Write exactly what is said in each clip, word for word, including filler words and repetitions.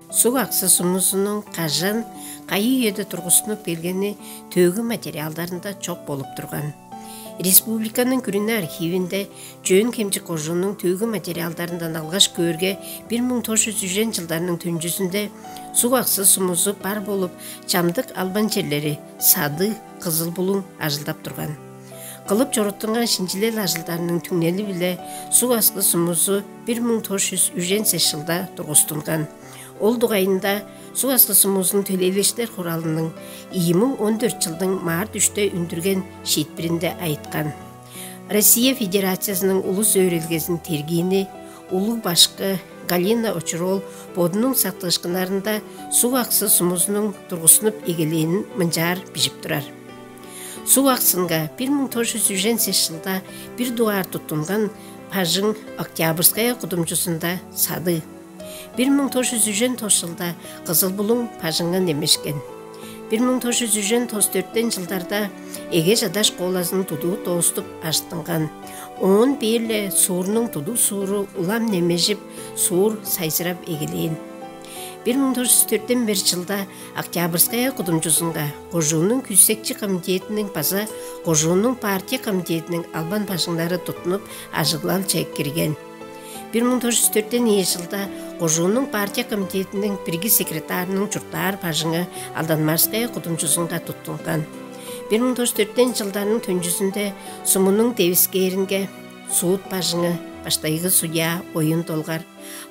Суг-Аксы сумузунуң кажан, кайы үеде тургустунуп келгени төөгү материалдарында чок болуп турган. Республиканың күрүне архивинде Чөөн-Хемчик кожууннуң төөгү материалдарындан алгаш көөрге, бир муң тос чүс үжен чылдарның төнчүзүнде Суг-Аксы сумузу бар болуп, чамдык албан черлери Садыг, Кызыл-Булуң ажылдап турган. Кылып чоруттунган шинчилел ажылдарының түңнели-биле Суг-Аксы сумузу бир муң тос чүс үжен сес чылда тургустунган. Ол дугайында Суг-Аксы сумузунуң төлээлекчилер хуралының ийи муң он дөрт чылдың март үште үндүрген шиитпиринде айыткан. Россия Федерациязының улус өөредилгезиниң тергиини, улуг башкы Галина Очур-оол бодунуң сактыышкыннарында Суг-Аксы сумузунуң тургустунуп эгелээнин мынчаар бижип турар. Суг-Аксынга бир муң тос чүс үжен сес чылда бир дугаар туттунган бажың Октябрьская кудумчузунда Садыг. Бир муң тос чүс үжен тос чылда Кызыл-Булуң бажыңы немешкен. Бир муң тос чүс үжен тос дөртен чылдарда эге-чада школазының тудуу дооступ ажыттынган. Оон бээр-ле суурнуң тудуг сууру улам немежип, суур сайзырап эгелээн. Бир муң тос чүс дөртен бир чылда Октябрьская кудумчузунга кожууннуң күүсекчи комитетиниң база кожууннуң партия комитетиниң албан бажыңнары туттунуп, ажыглалче кирген. Бир муң тос чүс дөртен ийи чылда кожууннуң партия комитетиниң бирги секретарының чурттаар бажыңы Алдан-Маадырская кудумчузунга туттунган. Бир муң тос чүс дөртен чылдарның төнчүзүнде сумунуң девискээринге суд бажыңы, баштайгы судья Оюн Долгар,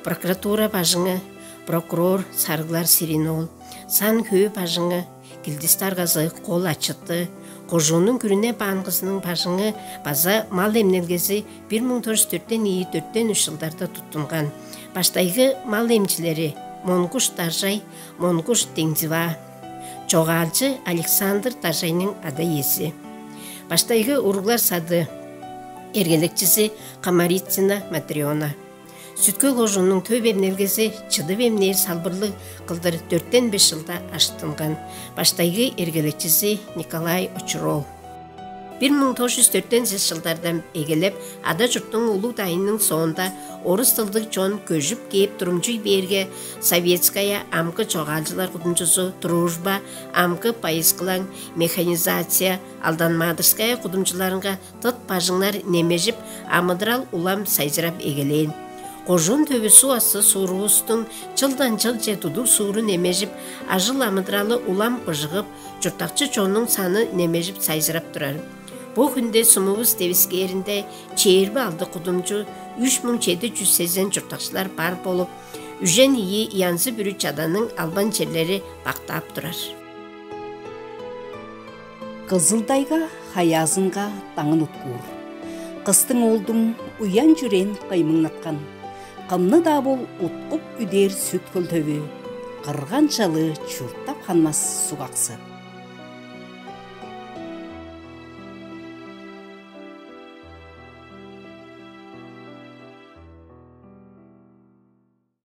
прокуратура бажыңы, прокурор Сарыглар Сирин-оол, сан-хөө бажыңы, килдис даргазы Кол Ачыты, кожууннуң күрүне баангызының бажыңы база мал эмнелгези бир муң тос чүс дөртен ийи, дөртен үш чылдарда туттунган. Баштайгы мал эмчилери Монгуш Даржай, Монгуш Деңзиваа, чогаалчы Александр Даржайның ада-иези. Баштайгы уруглар сады эргелекчизи Комарицына Матрёна. Сүт-Хөл кожууннуң төп эмнелгези чыдып эмнээр салбырлыг кылдыр дөртен беш чылда ажыттынган. Баштайгы эргелекчизи Николай Очур-оол. Бир муң тос чүс дөртен сес чылдардан эгелеп, ада-чурттуң улуг дайынының соонда орус дылдыг чон көжүп кээп турумчуй бээрге, Советская, амгы чогаалчылар кудумчузу, Дружба, амгы байыскылаң, Механизация, Алдан-Маадырская кудумчуларынга тыт бажыңнар немежип, амыдырал улам сайзырап эгелээн. Кожуун төвү Суг-Аксы суурувустуң чылдан чылче тудуг сууру немежип, ажыл-амыдыралы улам быжыгып, чурттакчы чоннуң саны немежип сайзырап турар. Бо хүнде сумувус девискээринде чээрби алды кудумчу, үш муң чеди чүс сезен чурттакчылар бар болуп, үжен ийи янзы-бүрү чаданың албан черлери бактаап турар. Кызыл-Тайга хаяазынга даңын уткуур. Кыстың оолдуң уян-чүрээн кыймыңнаткан. Кымны-даа бол уткуп үдээр Сүт-Хөл төвү, кырган-чалыы чурттап ханмас Суг-Аксы.